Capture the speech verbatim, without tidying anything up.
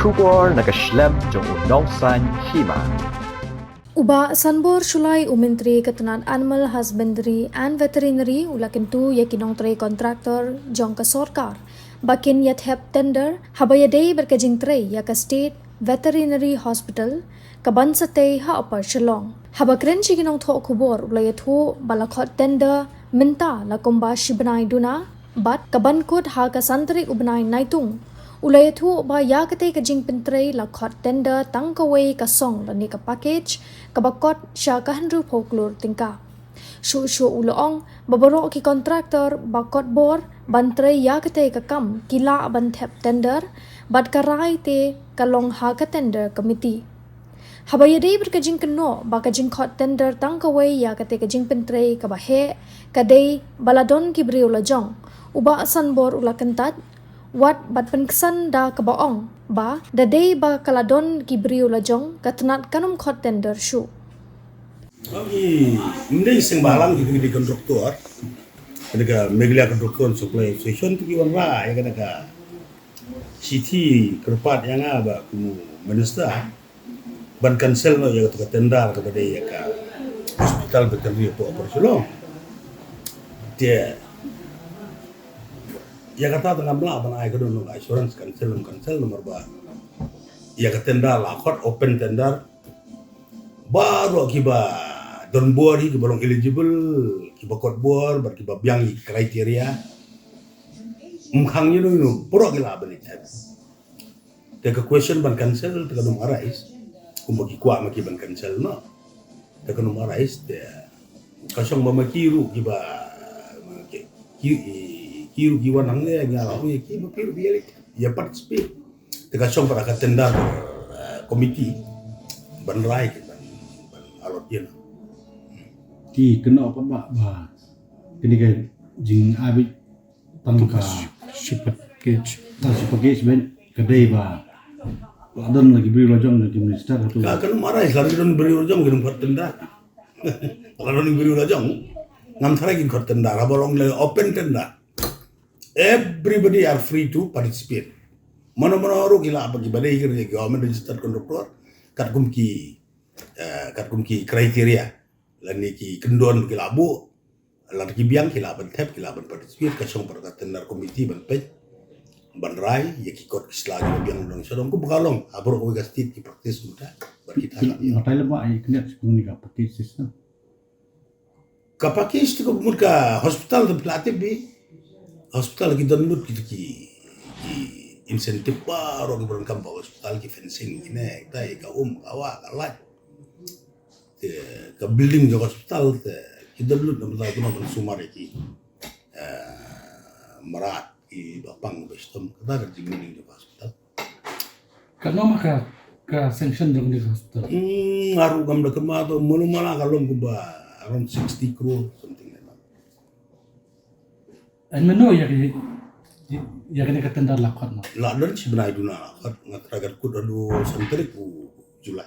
Khubor na ka shlem jong u nongsan hima. U Bah Sanbor Shullai, u Myntri ka tnat Animal Husbandry and Veterinary, u la kyntu ïa ki nongtrei kontraktor jong ka sorkar ba kin ïa thep tender haba ïadei bad ka jingtrei ïa ka State Veterinary Hospital ka ban sa tei ha Upper Shillong. Haba kren sha ki nongthoh khubor, u la ïathuh ba la khot tender mynta la kumba shi bnai duna bad ka ban kut ha ka san tarik u bnai Naitung. U la ïathuh ba ïa katei ka jingpyntrei la khot tender tang kawei ka song lane ka package kaba kot sha ka hynriewphew klur tyngka. Shuh shuh u la ong ba baroh ki kontraktor ba kot bor ban trei ïa katei ka kam ki lah ban thep tender bad ka rai te ka long ha ka tender committee. Haba ïadei bad ka jingkynnoh ba ka jingkhot tender tang kawei ïa katei ka jingpyntrei kaba heh ka dei ba la don ki briew la jong, u Bah Sanbor u la kyntait wat bad pynksan da kaba ong ba da dei ba ka la don ki briew la jong ka tnat kan ym khot tender shuh. Ngi, ngi seng balang ki, ki kontraktor. Ka Meghalaya Contractor Supply Association tu ki wanrah ïa ka shithi kyrpad ïa nga ba kum u minister ban cancel noh ïa ka tender kaba dei ïa ka hospital veterinary hapoh Upper Shillong. Te ïa kata te ngam lah ban ai ka don assurance cancel ym cancel namar ba ïa ka tender la khot open tender. Baroh kiba don bor hi, kiba long eligible, kiba kot bor bad kiba biang ïa ki criteria. Ym khang ïa no ïa no, baroh ki lah ban ïa. Te ka question ban cancel te kan ym arise. Kumba ki kwah ma ki ban cancel noh. Te kan ym arise te ka shong ba ma ki ruh kiba ki, ki, ki ruh ki wan hangne, nga la ong ïa ki ma ki ruh ki ïa participate. Te ka shong pat ha ka tender, eh, committee ban rai ki ban, ban allot ïa na. Te kynnoh pat ba, ba kane ka jingabit tang ka shi package, tang shi package ban ka dei ba la don la ki briew la jong ki minister tu. Ka kan ym arise, la don briew la jong ki don khot tender. La don briew la jong. Ngam tharai kin khot tender, haba long la open tender. Everybody are free to participate. Mano mano ruh ki lah ba ki ba dei ki government registered contractor katkum ki, eh, katkum ki criteria lane ki kyndon ki lah buh. Lada ki biang ki lah ban thep, ki lah ban participate, ka shong pat ha ka tender committee ban peit, ban rai ïa ki kot ki sla kiba biang dang sha dong, kumba ka long ha baroh kawei ka state ki practice kumta. Bad kita ki, ki, matai lem ba ai kyndiat sha pung ni ka package system. Ka package te ka mut ka hospital te phi la tip hi. Hospital ki don lut ki, ki, ki incentive baroh kiba donkam ba hospital, ki fencing, kine, kita, ka um, ka wah, ka light. Te ka building jong hospital te ki don lut namar ta kumno ban sumar ïa ki, eh, mrad kiba pang ba shitom, kata ka jingbuilding jong hospital. Katno ma ka, ka sanction jong ka hospital? Hmm, nga ruh ngam da kynmaw to, mano mano ka long kumba around sixty crore, something like that. Ai mano ïa ka, ïa kane ka tender la khot noh? La don shi bnai duna la khot, nga tharai ka kut haduh san tarik u July.